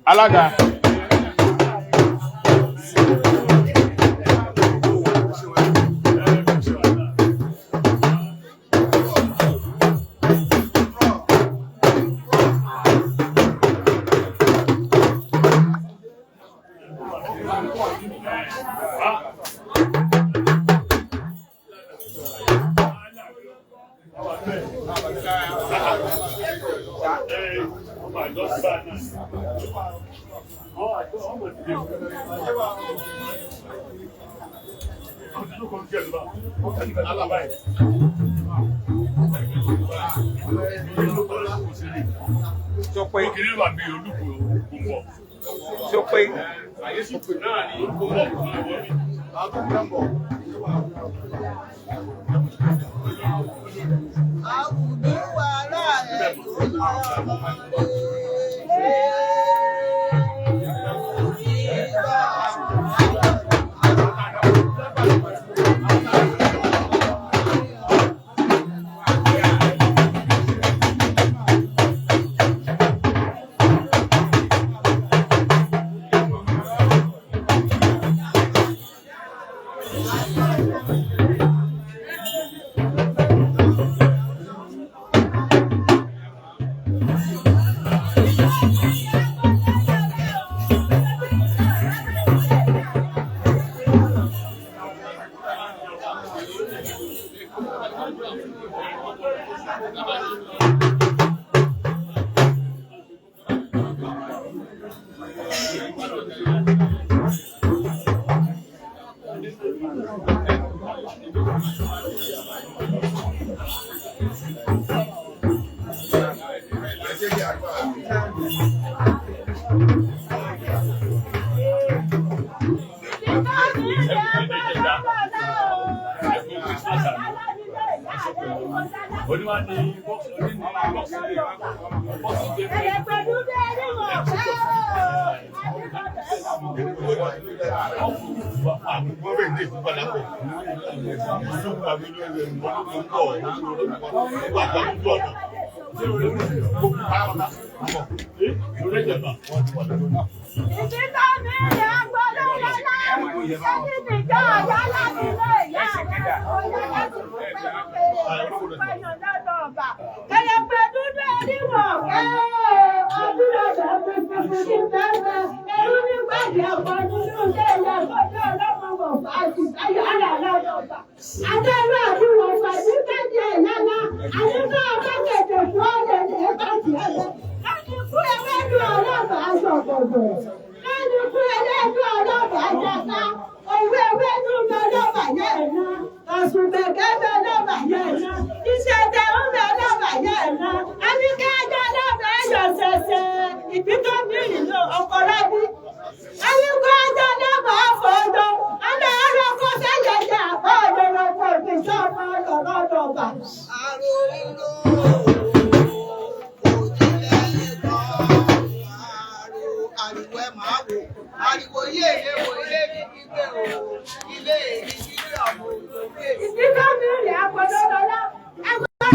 Alága. Sọ pé sọ pé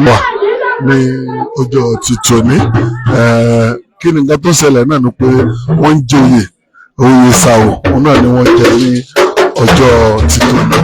Wà ní ọjọ́ ti tòní, kí ni nǹkan tó ṣẹlẹ̀ náà ni pé wọ́n ń jẹ oyè oyè Ṣàwò, òun náà ni wọ́n jẹ ní ọjọ́ ti tòní.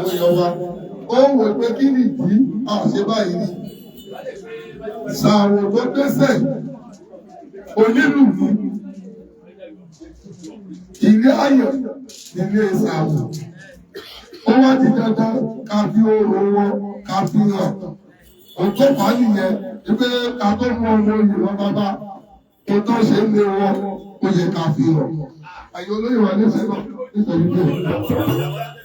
àwọn èèyàn wa ó wò pé kí nìdí àṣẹ báyìí ni Sàwò tó dẹ́sẹ̀ onílù ní ilé ayọ̀ nílé Sàwò. Ó wá di dandan ká fi oòrùn wọn ká fi hàn. Òótọ́ fà á nìyẹn wípé ká tó mú ọmọ oyè wọn bàbá tó tó ṣe ń lé wọn ó yẹ ká fi hàn. Àyè olóyè wà níṣẹ́ náà nítorí bẹ́ẹ̀.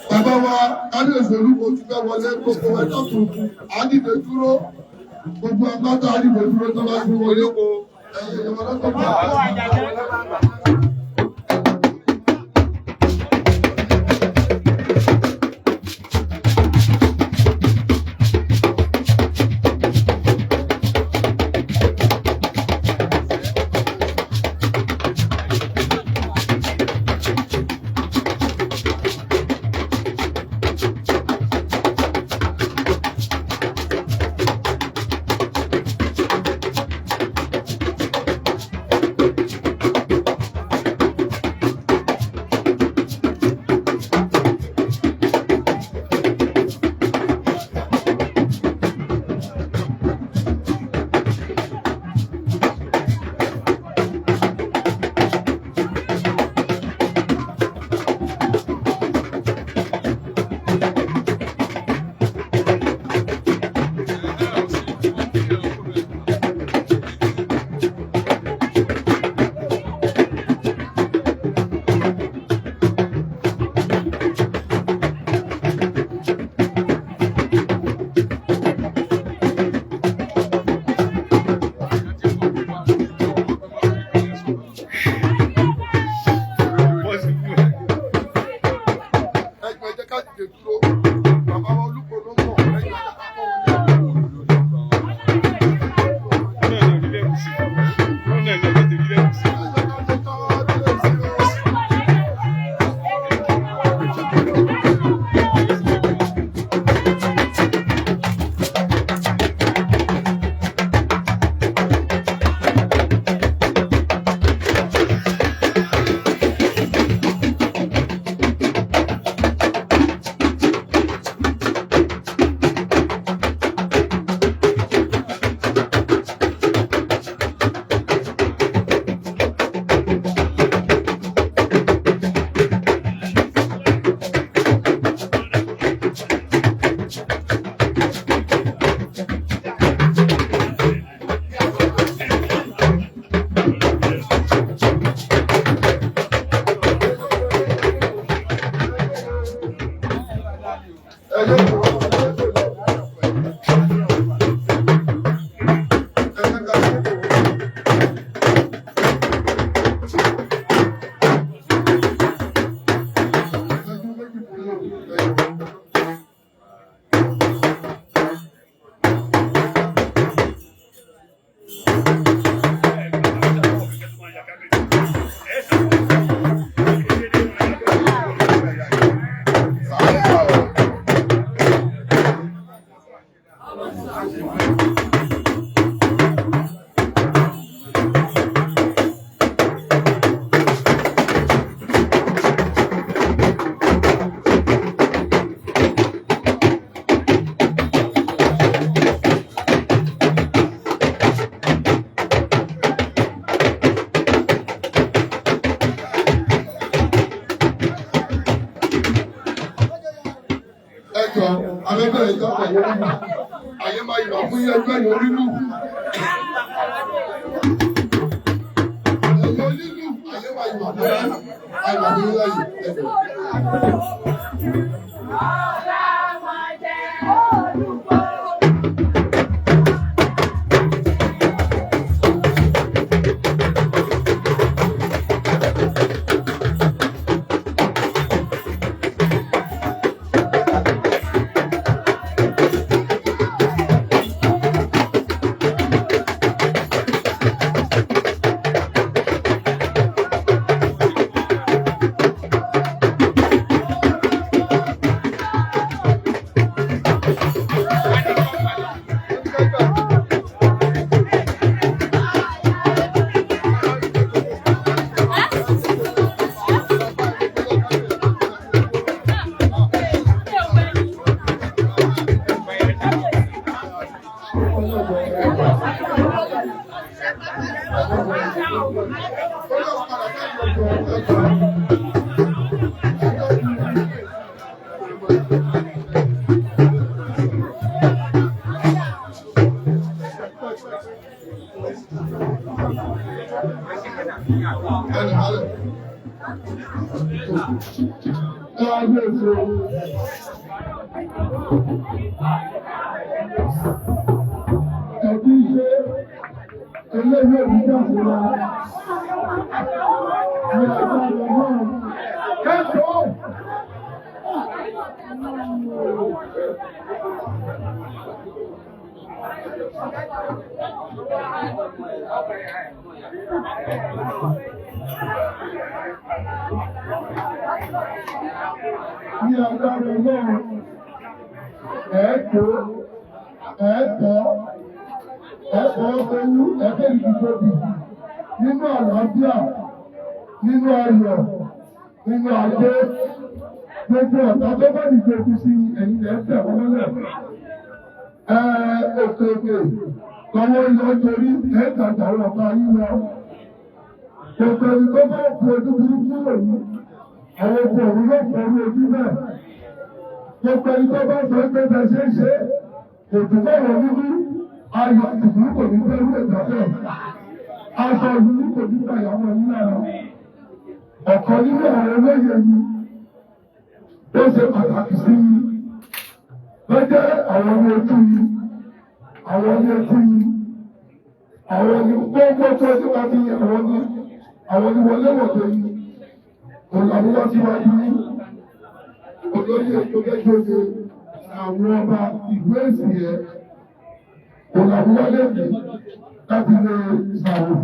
Bàbá wa kábíyèsí olúwo ti fẹ́ wọlé gbogbo ẹjọ́ tuntun àdìdè dúró gbogbo agbátá àdìdè dúró tó bá ti wọlé ẹ̀yìn ìjọba lọ́tọ̀ bá wà. Ẹjọ abẹ́bẹ́ ìjọba ìwé nínú àyè máa yọ̀ fún ẹgbẹ́ yìí onínú. Ẹ̀yọ́ onínú àyè máa yọ̀ fún àyè fún yín ẹjọ. Ẹnì balẹ̀. Kábíyèsí o. Ẹbí ṣe eléyìí òbí jáde wa. Ní agbára náà. Kẹ́kọ̀ọ́. Ní agbára náà. Ẹ̀ẹ́kọ́ ẹ̀ẹ́tọ́ ẹ̀ẹ́kọ́ owó ẹ̀ẹ́kẹ́ ìdíjọ́bì nínú àlàáfíà nínú ayọ̀ nínú ajé gbogbo ọ̀tá tó bá dìde ogun sí ẹ̀yìn ẹ̀ẹ́tẹ̀ wọ́n mọ́lẹ̀. Òkè òkè lọ́wọ́ ilẹ̀ torí ẹ̀ẹ́dàgbà ọ̀pá yín lọ. Gbogbo ẹni tó bá fi ojú burúkú wò yín, àwọn ọkọ̀ òun yóò fọwọ́ ojú bẹ́ẹ̀. Gbogbo ẹni tó bá sọ pé bẹ́ẹ̀ ṣe ń ṣe, kò tún bá wọ̀ nínú ayọ̀ àtìkú kò ní bẹ́ẹ̀ rú ẹ̀dá bẹ́ẹ̀. Aṣọ ìlú kò ní bá ìyàwó yín lára. Ọ̀kan nínú àwọn olóyè yìí ó ṣe pàtàkì sí i. Lọ́jọ́ àwọn ọmọ ojú yìí, àwọn ọmọ ojú yìí, àwọn ní gbogbo tó ti wá ní àwọn ní àwọn ní wọléwọ̀de yìí, òlàwọ́ wá síwájú yìí. Olóyè tó gẹ́gẹ́ àwọn ọba ìlú èsì ẹ̀, òlàwọ́ wá lẹ́bi láti lè ṣàwò.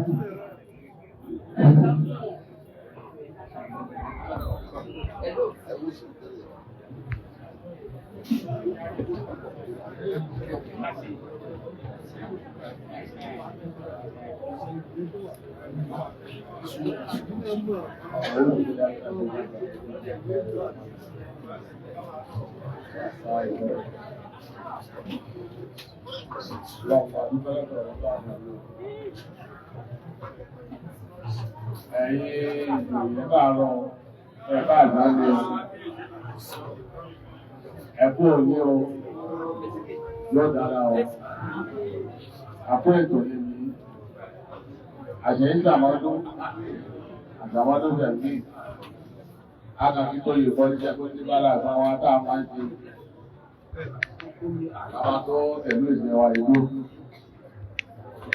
Ẹ̀yin ìjòyè bá rọ ẹ bá àgbálẹ̀ o, ẹ kú òní o, yóò dára o, àpò ètò lè ní àṣẹ ìgbàmọ́dún àgbàmọ́dún tẹ̀lé àkàkí tó yè bọ́ níṣẹ́ kó ní bára àtàwọn tá a máa ń ṣe àwọn tó tẹ̀lé ìṣẹ̀wà ìlú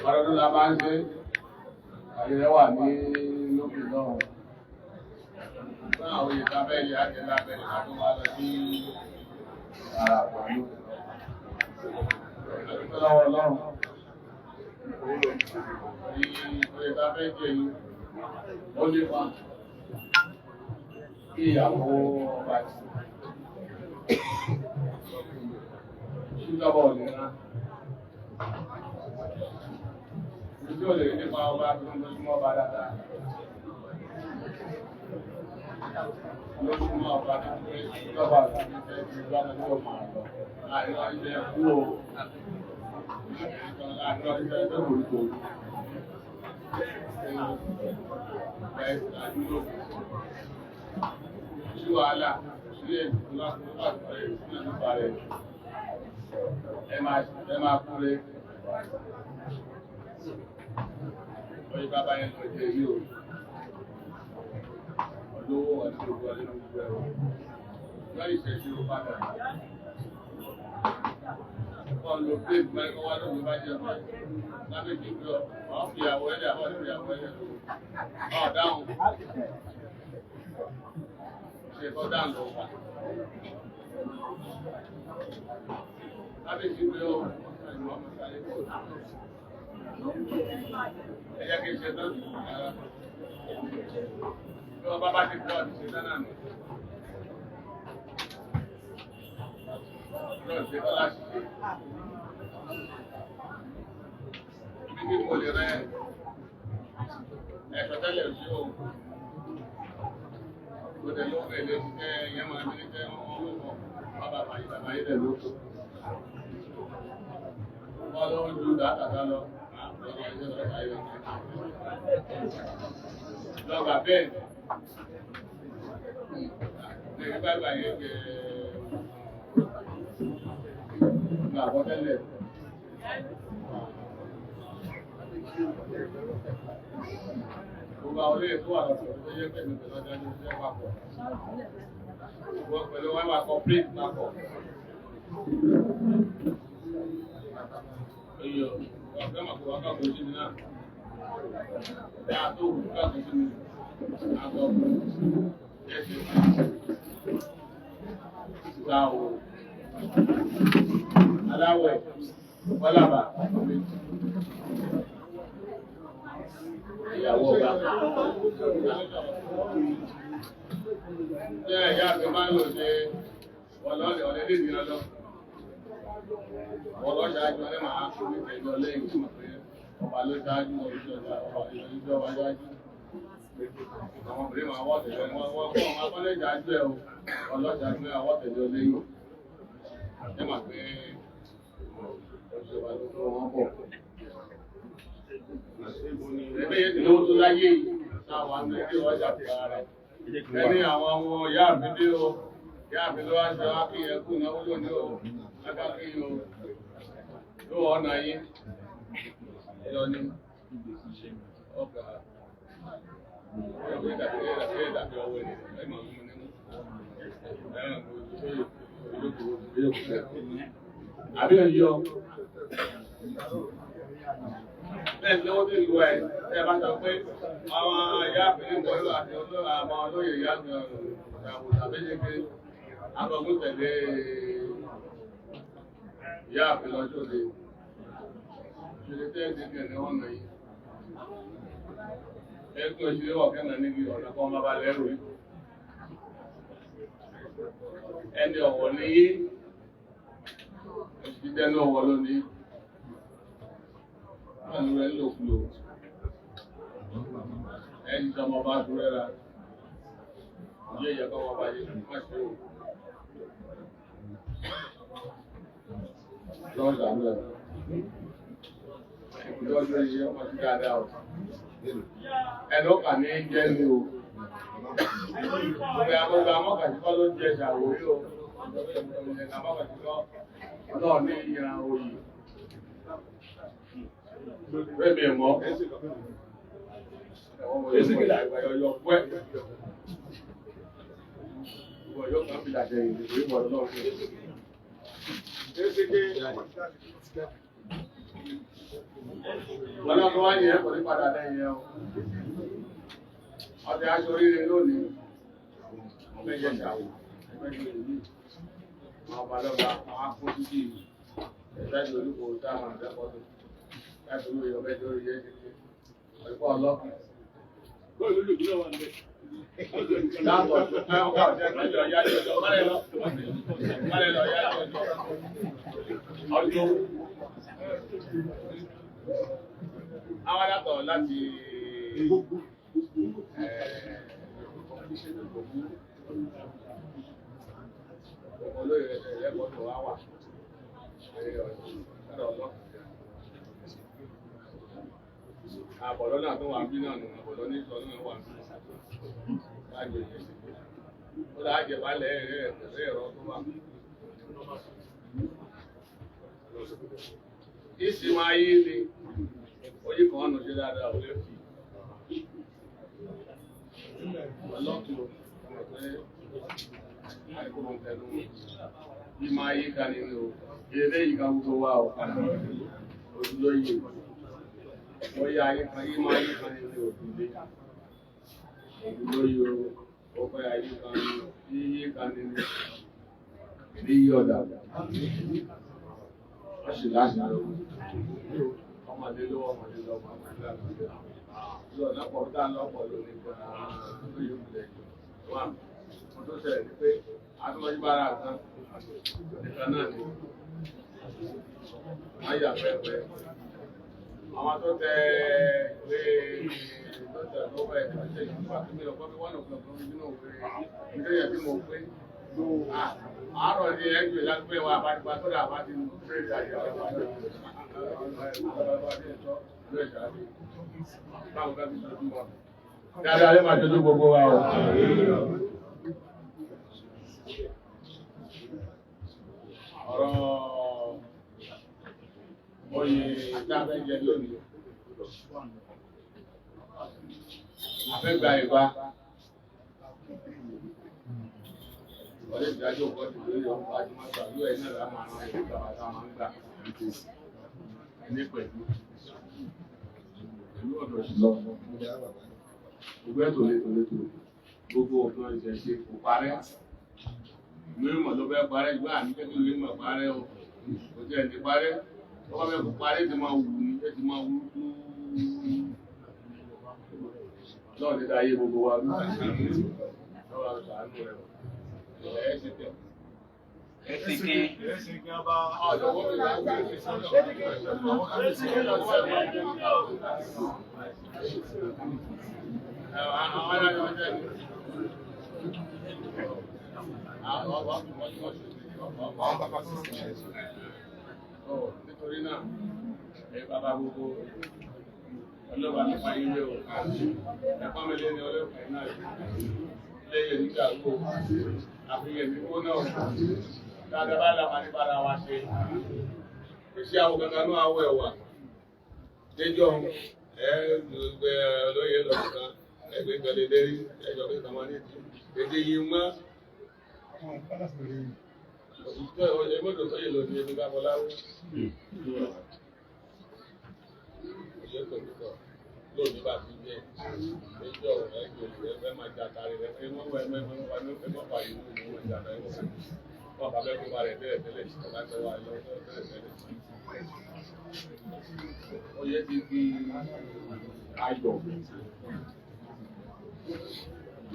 ọdọọdún la máa ń ṣe. Ayẹyẹ wà ní lókè náà. Fún àwọn oyè tábẹ́lì àti lábẹ́lì ká tó máa lọ sí ara àpò lókè náà. Ẹ̀dúpẹ́ lọ́wọ́ Ọlọ́run. Ní oyè tábẹ́lì jẹ yìí, ó lè fa kí ìyàwó ọba ti. Ṣúgbọ́n ò lè rán. tí ò lè rí nípa ọba tó ń lójúmọ́ ọba dáadáa. Lójúmọ́ ọba tó ń gbé lọ́ba tó ń gbé ti gbá lọ́wọ́ máa lọ. Àìrọ̀ ilẹ̀ kú o. Àìrọ̀ ilẹ̀ ẹgbẹ́ koríko. Sí wàhálà, sílẹ̀ ìfúnná sílẹ̀ nípa rẹ̀. Ẹ máa kúre. Oye bàbá yẹn lọ jẹ yìí o. Olówó àti gbogbo alẹ́ ló gbogbo ẹ̀rọ. Lọ́yìn ìṣẹ̀ṣirò padà. Kọ́ ló pé ìgbà wá lóògùn bá jẹ́ ọmọ lábẹ́ kí n lọ. Wọ́n fi ìyàwó ẹ̀dẹ̀ àbọ̀ ní ìyàwó ẹ̀dẹ̀ lò. Ọ̀ dáhùn. Ṣé kọ́ dáhùn lọ wà? Lábẹ́ kí n lọ. Ẹ jẹ́ kí n ṣe tán. Bí wọ́n bá bá ti gbọ́ ọ̀dì ṣe tán náà nù. Lọ́ọ̀ ṣe tán láti ṣe. Ibi tí mo lè rẹ ẹ̀ṣọ́ tẹ́lẹ̀ sí o. Mo tẹ̀lé òun èlé ṣiṣẹ́ ìyẹn máa ní ṣe wọ́n wọ́n wọ́n bàbá bàyí bàbá yìí lẹ̀ lóko. Wọ́n lọ ń ju dáadáa lọ. Lọ́gbà bẹ́ẹ̀ ní bàbá yẹn gbé ní àbọ̀tẹ́lẹ̀. Gbogbo àwọn olóyè tó wà lọ́sọ̀rọ̀ tó yẹ pẹ̀lú pẹ̀lú ọjọ́ ní iṣẹ́ papọ̀. Wọ́n pẹ̀lú wọn wà complete papọ̀. Oyè ọ̀gá màkò wá kàkó sí mi náà. Ìyá tó wù kàkó sí mi. Àgọ́ ẹ̀sìn ìgbà wo. Aláwẹ̀ wọ́làbà ìyàwó ọba. Ṣé ìyá mi máa ń lò ṣe ọlọ́ọ̀lẹ̀ ọ̀lẹ́ lè ní ọlọ́? Ọlọ́ ṣáájú ọlẹ́ máa fi ní tẹ̀lé ọlẹ́yìn tí mo pé ọba ló ṣáájú ọba ìjọba ṣáájú. Àwọn obìnrin máa wọ́ tẹ̀lé wọn wọ́n fún ọmọ akọ́lẹ̀ ṣáájú ẹ̀ o. Ọlọ́ ṣáájú ẹ̀ wọ́ tẹ̀lé ọlẹ́yìn. Ẹ máa pé ọjọ́ ló tó wọn pọ̀. Ẹgbẹ́ yẹn ti lówó tó láyé yìí, táwọn àmì ẹgbẹ́ wọn ṣàfihàn rẹ̀. Ẹni àwọn ọmọ ìyá mi dé o, ìyá mi ló wá ṣe wá kí yẹn kú náwó lónìí o, láká kí yín o, ló wọ́n ọ̀nà yín. Ẹyọ ni ọkà ọ̀gbẹ́ dàbí dàbí ọwọ́ ẹ̀ ẹ̀ máa mú nínú. Àbí ẹ̀yọ. Bẹ́ẹ̀ ni ó dé ìlú ẹ̀ ẹ bá sọ pé àwọn ìyá àfihàn pẹ̀lú àti àwọn olóyè ìyá ìyàwó tàbí ṣe agbọ̀gbọ́n tẹ̀lé ìyá àfihàn lọ́jọ́ òde. Ṣèlè tẹ́ ẹ̀ dídì ní ọ̀nà yìí. Ẹ̀kún ìṣẹ̀lẹ̀ wọ̀ kẹ́nà níbi ọ̀nà kan máa bá lẹ́rù yìí. Ẹni ọ̀wọ̀ ní yí, òṣìṣẹ́ ní ọ̀wọ̀ lónìí. Wọ́n rẹ̀ ń lòkulò. Ẹni tí ọmọ bá dúró rẹ̀ yé ìyá kọ́ ọmọ bá yé má ṣe o. Lọ́wọ́ ìdààmú ẹ̀. Ìkùdọ́jú iye ọmọ sí dáadáa o. Ẹnu kà ní jẹ́ ní o. Ìgbà gbogbo amọ́kàtíkọ́ ló jẹ ṣàwórí o. Ìgbà amọ́kàtíkọ́ náà ní ìran oyè. Bẹ́ẹ̀ni mọ́. Ọlọ́run wá yẹ kò ní padà lẹ́yìn ẹ o. Ọdẹ aṣọ oríire lónìí. Ọmọ ẹ̀yẹ ṣàwò. Ẹgbẹ́ ìlú. Àwọn ọba lọ́ba, àwọn akóńtútì. Ẹgbẹ́ ìlú olúkòó táwọn àgbẹ̀kọ́ tó láti orí ọbẹ̀ tó rí ẹ́ ẹ̀kọ́ ọlọ́kùn. Láàbọ̀ ọkọ̀ ọ̀jẹ́ ìjọ yá jọjọ, mọ́lẹ̀ lọ, mọ́lẹ̀ lọ yá jọjọ. Ọjọ́. Àwọn alákọ̀ láti olóyè ẹ̀kọ́ tó wá wà lọ́dọ̀ ọlọ́kùnrin. Àbọ̀lọ́ náà tó wà bí náà nù, àbọ̀lọ́ ní sọ náà wà bí. Láàjẹ ìyẹn. Ó láàjẹ balẹ̀ ẹ̀rẹ́ ẹ̀rọ tó wà. Ìsì máa yí ni, oyin kan ọ̀nà ṣe dáadáa ò lè fi. Ọlọ́tún ọ̀pẹ àìkú máa ń tẹnu bí máa yí ká nínú eré yìí ká gbogbo wa ò ojúlóye ó yá ayé kan yí máa yí kan nínú òdúlé ojúlóye ó fẹ́ ayé kan yí ká nínú ní yí ọ̀dà wọ́n sì láṣà lọ́wọ́ ọmọdé lọ́wọ́ ọmọdé lọ́wọ́ ọmọdé lọ́wọ́ lọ́pọ̀ tá lọ́pọ̀ lónìí gan-an lóye òkúlẹ̀ wà mo tó ṣẹlẹ̀ ní pé atúmọ̀jú bára kan nìkan náà ni wọ́n yà pẹ́pẹ́ àwọn tó tẹ ìwé tó tẹ lọ́wọ́ ẹ̀ tó ṣe ìfúnpá tó mi lọ́kọ́ bí wọ́n lọ́kọ́ bí nínú òwe nítorí ẹ̀ tí mo pé àárọ̀ ní ẹgbẹ́ lágbẹ́ wa àbájúbá tó dà bá ti nù dáadáa ló máa tọ́jú gbogbo wa o. Ọ̀rọ̀ oyè tábẹ́ jẹ lónìí. Afẹ́gbà ìbá. Ọdẹ ìdájọ́ ọkọ̀ ti lórí ọkọ̀ àjùmọ̀tò àdúrà ẹ̀ náà láwọn àwọn ẹ̀rọ ìgbà táwọn ń gbà. Ní pẹ̀lú. Pẹ̀lú ọ̀dọ̀ sí lọ. Gbogbo ẹ̀tọ́ létò létò. Gbogbo ọ̀dọ́ ìṣẹ̀ṣe kò parẹ́. Ìwé ìmọ̀ ló fẹ́ parẹ́, ìgbà àmì jẹ́ kí ìwé ìmọ̀ parẹ́ o. Kò tiẹ̀ ní parẹ́. Tó bá fẹ́ kó parẹ́ ti máa wù ní, ẹ ti máa wù kú. Lọ́ọ̀ ní ayé gbogbo wa ló lọ́wọ́ àṣàánú rẹ̀. Ẹ ṣe tẹ̀. Nítorí náà, ẹ bàbá gbogbo ọlọ́wà nípa ilé o, ẹ̀kọ́ mi lé ní ọlọ́pàá náà lẹ́yìn nígbà gbogbo, àfihàn mi kó náà dáadáa bá làwọn àdìbára wa ṣe. Iṣẹ́ àwọn gangan náà wọ̀ ẹ̀wà. Déjọ́ ẹ gbẹ lóye lọ́dún kan, ẹgbẹ́ ìgbàlè lérí, ẹjọ́ pé kàmá ní ti. Èdè yìí mọ́. Òṣìṣẹ́ ọ̀jẹ̀ mọ́tò tó yẹ lọ sí ẹbí Bábọ́láwó. Òṣìṣẹ́ kò ní sọ. Lóòní bá ti jẹ́ ẹjọ́ ẹgbẹ́ ẹgbẹ́ máa jàkárẹ̀ rẹ̀ ẹ mọ́ ẹ mọ́ ẹ mọ́ ẹ mọ́ pariwo ẹ mọ́ jàkárẹ̀ rẹ̀ wọ́n bá bẹ́ẹ̀ kó ba rẹ̀ tẹ́lẹ̀ tẹ́lẹ̀ ọ̀gá tẹ́ wà lọ tẹ́lẹ̀ tẹ́lẹ̀. Oyè ti di ayọ̀.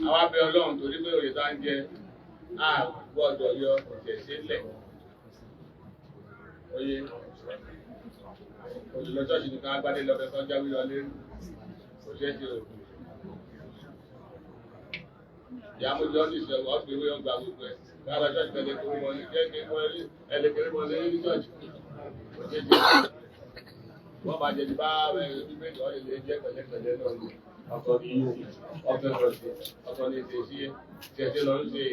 Àwa bẹ Ọlọ́run torí pé oyè tá ń jẹ á gbọ́dọ̀ yọ ọ̀jẹ̀ sílẹ̀. Oyè oyè lọ ṣọ́ọ̀ṣì nìkan agbádé lọ́bẹ̀ kan jáwé lọ lé kò ṣeé ṣe o. Ìyá mo jọ ní ìṣẹ̀wọ̀ ọ̀gbìn ìwé ọgbà gbogbo ẹ̀. Lára ṣọ́ọ̀ṣì tẹ̀lé kiri mọ́ ní ẹ̀lẹ́ kiri mọ́ ní ní ṣọ́ọ̀ṣì. Kò ṣeé ṣe. Wọ́n bá jẹ ti bá bíbélì ọ̀lẹ́ lè jẹ́ pẹ̀lẹ́pẹ̀lẹ́ náà ni. Ọ̀tọ̀ ni ọ̀tọ̀ lọ̀sẹ̀, ọ̀tọ̀ ni ìṣesí ìṣẹ̀ṣe lọ ń ṣe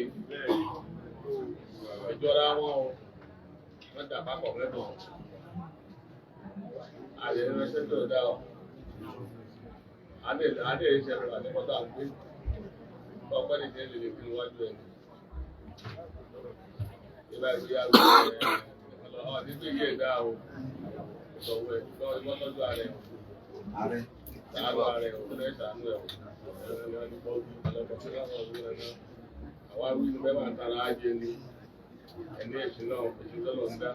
ìjọra wọn o. Wọ́n dà papọ̀ mẹ́tọ̀. Àlè ìrẹsẹ̀ tó dá ọ. Adé ìṣẹ̀lẹ̀ àti mọ́tò àgbé. Ọpẹ́ ní ìṣẹ̀lẹ̀ lè fi wájú ẹ̀. Ìbá ìgbéyà ló ń bẹ̀ ọ́ ní pé yé dá o. Ìṣòwò ẹ̀ lọ́wọ́ tọ́jú ààrẹ. Ṣàánú ààrẹ ò fẹ́ ṣàánú ẹ̀ o. Àwa wí ni bẹ́ẹ̀ máa ń tara ájé ni. Ẹni ẹ̀sìn náà ẹ̀sìn tó lọ ń dá.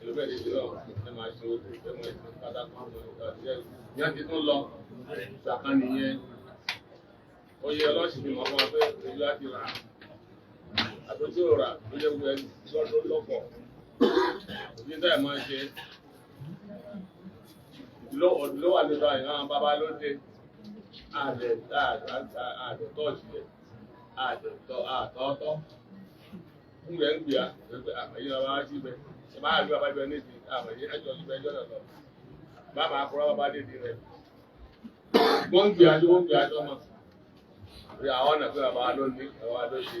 Ìlú bẹ́ẹ̀ ni ìṣìn náà ẹ máa ṣe ojú ẹ máa ṣe pátákó. Ìyẹn ti tún lọ. Ṣàkán nìyẹn. Oyè ọlọ́sìn ni wọ́n máa fẹ́ ojú láti rà. Àtúntò rà ló jẹ́ gbogbo ẹni lọ́dún lọ́pọ̀. Òbí táyà máa ń ṣe. Òdùlówà wà lóta ìran bàbá lóde àdẹ àdẹ tọ́ọ̀sì rẹ̀ àdẹ àtọ́tọ́ ń rẹ̀ ń gbìyà pé àmọ̀yé bàbá wá síbẹ̀ ṣe máa rí bàbá ibẹ̀ níbi àmọ̀yé ẹjọ́ síbẹ̀ ẹjọ́ náà lọ bàbá akọrọ bàbá dédé rẹ̀ wọ́n ń gbìyà tó wọ́n ń gbìyà tó mọ̀ rí àwọn ọ̀nà pé bàbá ló ní bàbá ló ṣe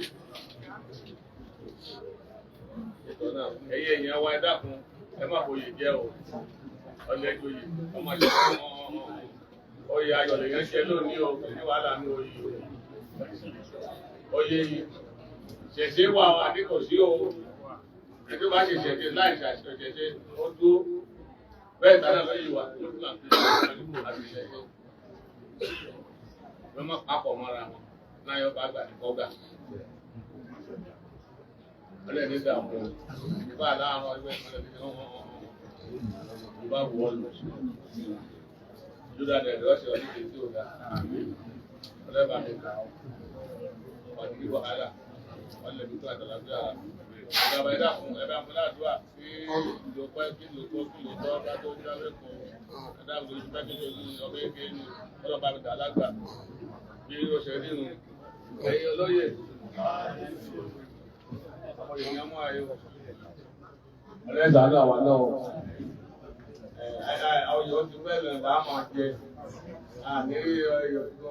ètò náà. Ẹ̀yin èèyàn wa, ẹ dákun, ẹ má bòye jẹ́ o. Ọlẹ́jọyè ọmọ ìlú oyè ayọ̀ lèyàn ṣe lónìí o, kò ní wàhálà ní oyè o. Oyè yìí ṣẹ̀ṣẹ̀ wà wà ní kò sí o. Ẹni bá ṣe ṣẹ̀ṣẹ̀ láì ṣàṣẹ̀ṣẹ̀ ó dúró bẹ́ẹ̀ tánà lóyè wà ló tún àti àti ṣẹ̀ṣẹ̀ wọ́n má papọ̀ mọ́ra wọn náà yọ bá gbà ní kọ́gbà ọlẹ́ni dààmú ìbá láàárọ̀ ẹgbẹ́ ìmọ̀lẹ́ ní ìbá wọ́ lọ lódà dẹ̀ lọ́sẹ̀ ọdún kìí tí ó ga ọlẹ́bàá mi kà ọ́ ọdún kìí wàhálà ọlẹ́bí tó àtàlàfíà ìjọba ẹ̀dá fún ẹ̀bá fún ládùúgbà kí ló pẹ́ kí ló tó kí ló tọ́ ká tó jáwé kó ẹ̀dá fún oṣù pẹ́ kí ló ní ọbẹ̀ èké ní ọlọ́ba mi dà lágbà bí ó ṣe rí nu ẹ̀yin olóyè ọlẹ́sàánú àwọn náà ọyọ́ ti bẹ́ẹ̀ lọ máa jẹ àní ọyọ́ tó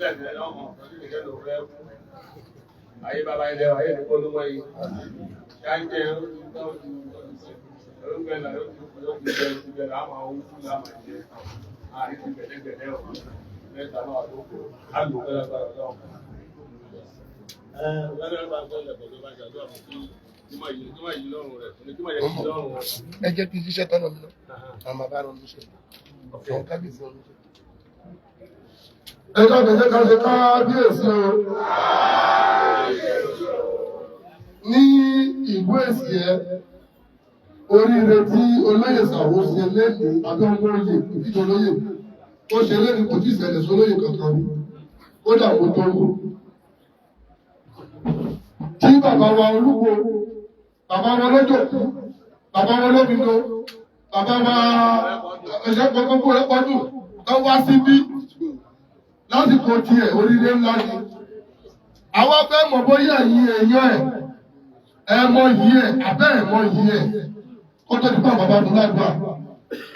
lẹ́sẹ̀ lọ́hàn tó ní ìṣẹ́ ló fẹ́ kú. Ayé bàbá ilẹ̀ ayé ní kólú mọ́ yìí. Ṣáńjẹ́ orúkọ ẹ̀ ló ti jẹ ti bẹ̀rẹ̀ àmà owó fún láàmà jẹ. Àní ti gbẹ̀dẹ̀gbẹ̀dẹ̀ ọ̀ lẹ́sàánú àdókò á lò pẹ́ lágbára ọlọ́run. Ẹ jẹ́ kí n ṣiṣẹ́ tọ́nà mi lọ, àwọn bàbá rẹ̀ ló ṣe, àwọn kábíyèsí rẹ̀ ló ṣe. Ẹ jáde, jẹ́ ká ṣe kábíyèsí o. Ní ìlú Èsì ẹ, oríire tí olóyè Sàwó ṣe lẹ́nu àbí ọmọ oyè ìdíje olóyè ó ṣe lẹ́nu kò tí ì ṣẹlẹ̀ sólóyè kankan rí, kódà kó tó wù tí bàbá wa olúwo, bàbá wa lọ́jọ́, bàbá wa lómìnira, bàbá wa ẹ̀ṣẹ́ gbogbo rẹ́pọ̀dù tó wá síbí lásìkò tiẹ̀, oríire ńlá ni. Àwọn fẹ́ mọ̀ bóyá ẹ̀yin èèyàn ẹ̀ ẹ mọ yìí ẹ̀ abẹ́ ẹ̀ mọ yìí ẹ̀ kó tó di pa bàbá tó lágbà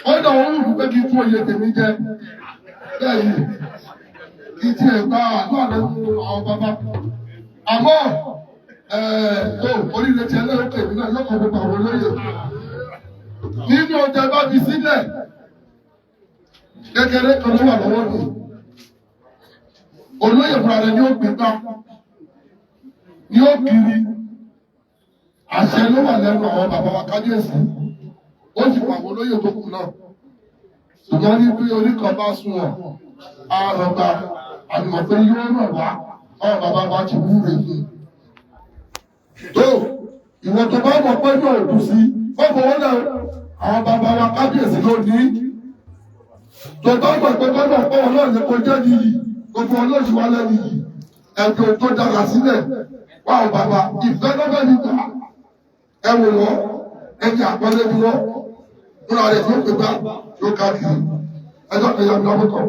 ó dà wọ́n wù pé kí n fún oyè tèmi jẹ bẹ́ẹ̀ yìí kí tiẹ̀ gba àdúrà lẹ́nu àwọn bàbá, àmọ́ tó oríire tiẹ̀ lẹ́yìn pé èmi náà lọ́kàn gbogbo àwọn olóyè nínú ọjà bá fi sílẹ̀ kékeré kan ló wà lọ́wọ́ mi. Olóyè fúnra rẹ̀ ni ó gbé gbá ni ó kiri, àṣẹ ló wà lẹ́nu àwọn bàbá wa kábíyèsí, ó sì wà àwọn olóyè tó kù náà, ṣùgbọ́n ní bí orí kan bá sùn wọ̀n àrọ̀gbà àdìmọ̀ pé yóò ràn wá, àwọn bàbá wa ti wúre fún un. Tó ìwọ tó bá mọ̀ pé náà kù sí fọ́fọwọ́ náà, àwọn bàbá wa kábíyèsí ló ní tó bá mọ̀ pé kọ́nà pọ́wọ́ náà lè kó jẹ́ nìyí, gbogbo ọlọ́sì wa lẹ́nu yìí ẹ̀dùn tó dára sílẹ̀ wà ó bàbá ìfẹ́ lọ́fẹ́ ní gbà ẹ wò wọ́n, ẹni àpẹẹrẹ ni wọ́n múra rẹ̀ tó pè bá tó káàkiri ẹjọ́ kẹyà mi lọ́kọ̀ọ́.